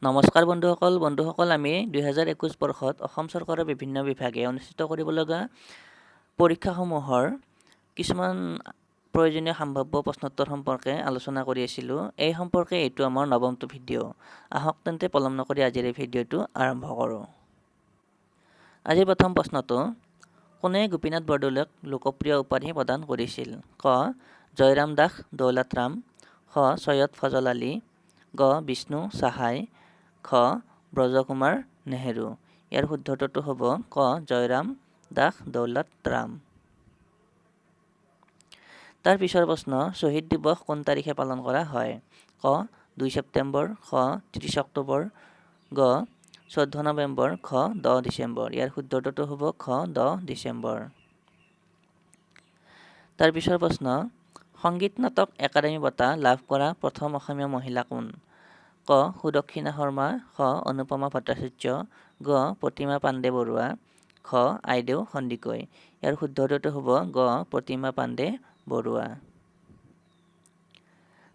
নমস্কাৰ বন্ধুসকল। বন্ধুসকল, আমি 2021 বৰ্ষত অসম চৰকাৰৰ বিভিন্ন বিভাগে অনুষ্ঠিত কৰিব লগা পৰীক্ষাসমূহৰ কিছুমান প্ৰয়োজনীয় সাম্ভাব্য প্ৰশ্নোত্তৰ সম্পৰ্কে আলোচনা কৰি আছিলোঁ। এই সম্পৰ্কে এইটো আমাৰ নৱমটো ভিডিঅ'। আহক তেন্তে, পলম নকৰি আজিৰ এই ভিডিঅ'টো আৰম্ভ কৰোঁ। আজিৰ প্ৰথম প্ৰশ্নটো, কোনে গোপীনাথ বৰদলৈক লোকপ্ৰিয় উপাধি প্ৰদান কৰিছিল? ক জয়ৰাম দাস দৌলতৰাম, খ চৈয়দ ফজল আলী, গ বিষ্ণু সাহাই, খ ব্ৰজকুমাৰ নেহেৰু। ইয়াৰ শুদ্ধটো হ'ব ক জয়ৰাম দাস দৌলতৰাম। তাৰ পিছৰ প্ৰশ্ন, শ্বহীদ দিৱস কোন তাৰিখে পালন কৰা হয়? ক 2 ছেপ্টেম্বৰ, খ 30 অক্টোবৰ, গ 14 নৱেম্বৰ, ঘ 10 ডিচেম্বৰ। ইয়াৰ শুদ্ধটো হ'ব খ 10 ডিচেম্বৰ। তাৰ পিছৰ প্ৰশ্ন, সংগীত নাটক একাডেমী বঁটা লাভ কৰা প্ৰথম অসমীয়া মহিলা কোন? ক সুদক্ষিণা শৰ্মা, খ অনুপমা ভট্টাচাৰ্য, গ প্ৰতিমা পাণ্ডে বৰুৱা, ঘ আইদেউ সন্দিকৈ। ইয়াৰ শুদ্ধটো হ'ব গ প্ৰতিমা পাণ্ডে বৰুৱা।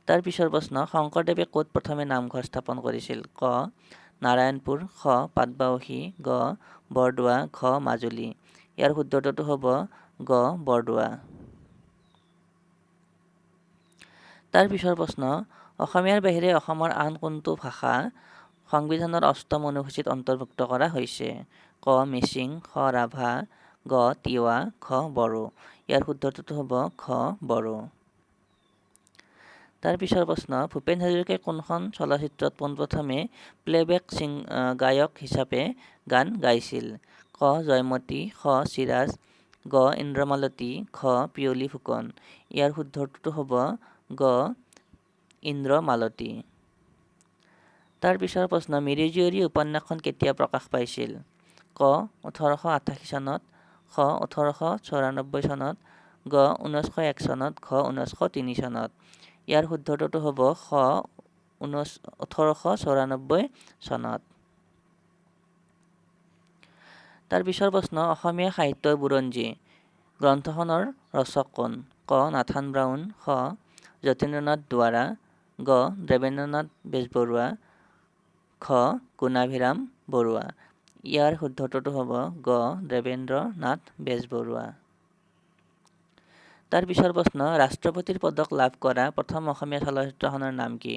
তাৰ পিছৰ প্ৰশ্ন, শংকৰদেৱে ক'ত প্ৰথমে নামঘৰ স্থাপন কৰিছিল? ক নাৰায়ণপুৰ, খ পাটবাউসী, গ বৰদোৱা, ঘ মাজুলী। ইয়াৰ শুদ্ধটো হ'ব গ বৰদোৱা। তাৰ পিছৰ প্ৰশ্ন, অসমীয়াৰ বাহিৰে অসমৰ আন কোনটো ভাষা সংবিধানৰ অষ্টম অনুসূচীত অন্তৰ্ভুক্ত কৰা হৈছে? ক মিচিং, খ ৰাভা, গ তিৱা, ঘ বড়ো। ইয়াৰ শুদ্ধটো হ'ব ঘ বড়ো। তাৰ পিছৰ প্ৰশ্ন, ভূপেন হাজৰিকাই কোনখন চলচ্চিত্ৰত পোনপ্ৰথমে প্লেবেক গায়ক হিচাপে গান গাইছিল? ক জয়মতী, খ চিৰাজ, গ ইন্দ্ৰমালতী, ঘ পিয়লি ফুকন। ইয়াৰ শুদ্ধটো হ'ব গ ইন্দ্ৰমালতী। তাৰ পিছৰ প্ৰশ্ন, মিৰি জীয়ৰী উপন্যাসখন কেতিয়া প্ৰকাশ পাইছিল? ক 1888 চনত, খ 1894 চনত, গ 1901 চনত, ঘ 1903 চনত। ইয়াৰ শুদ্ধটো হ'ব খ 1894 চনত। তাৰ পিছৰ প্ৰশ্ন, অসমীয়া সাহিত্যৰ বুৰঞ্জী গ্ৰন্থখনৰ ৰচক কোন? ক নাথান ব্ৰাউন, খ যতীন্দ্ৰনাথ দুৱাৰা, গ দেৱেন্দ্ৰনাথ বেজবৰুৱা, ঘ গুণাভিৰাম বৰুৱা। ইয়াৰ শুদ্ধটো হ'ব গ দেৱেন্দ্ৰনাথ বেজবৰুৱা। তাৰ পিছৰ প্ৰশ্ন, ৰাষ্ট্ৰপতিৰ পদক লাভ কৰা প্ৰথম অসমীয়া চলচ্চিত্ৰখনৰ নাম কি?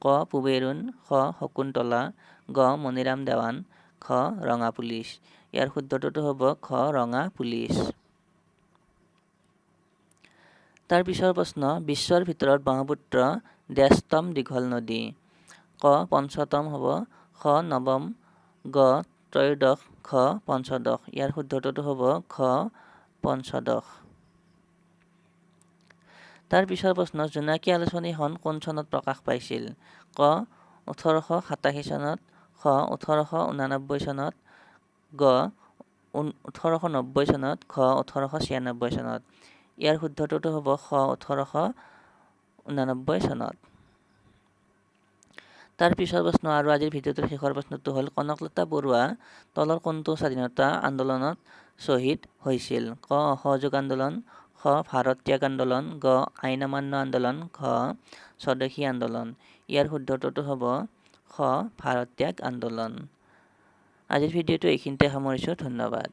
ক পূবেৰুণ, খ শকুন্তলা, গ মণিৰাম দেৱান, ঘ ৰঙা পুলিচ। ইয়াৰ শুদ্ধটো হ'ব খ ৰঙা পুলিচ। তাৰ পিছৰ প্ৰশ্ন, বিশ্বৰ ভিতৰত ব্ৰহ্মপুত্ৰ ডেছতম দীঘল নদী? ক পঞ্চতম হ'ব, খ নৱম, গ ত্ৰয়োদশ, ঘ পঞ্চদশ। ইয়াৰ শুদ্ধটো হ'ব ঘ পঞ্চদশ। তাৰ পিছৰ প্ৰশ্ন, জোনাকী আলোচনীখন কোন চনত প্ৰকাশ পাইছিল? ক 1887 চনত, খ 1889 চনত, গ 1890 চনত, ঘ 1896 চনত। ইয়াৰ শুদ্ধটো হ'ব খ 1889 চনত। তাৰ পিছৰ প্ৰশ্ন আৰু আজিৰ ভিডিঅ'টোৰ শেষৰ প্ৰশ্নটো হ'ল, কনকলতা বৰুৱা তলৰ কোনটো স্বাধীনতা আন্দোলনত শ্বহীদ হৈছিল? ক অসহযোগ আন্দোলন, খ ভাৰত ত্যাগ আন্দোলন, গ আইন অমান্য আন্দোলন, ঘ স্বদেশী আন্দোলন। ইয়াৰ শুদ্ধটো হ'ব খ ভাৰত ত্যাগ আন্দোলন। আজিৰ ভিডিঅ'টো এইখিনিতে সামৰিছোঁ। ধন্যবাদ।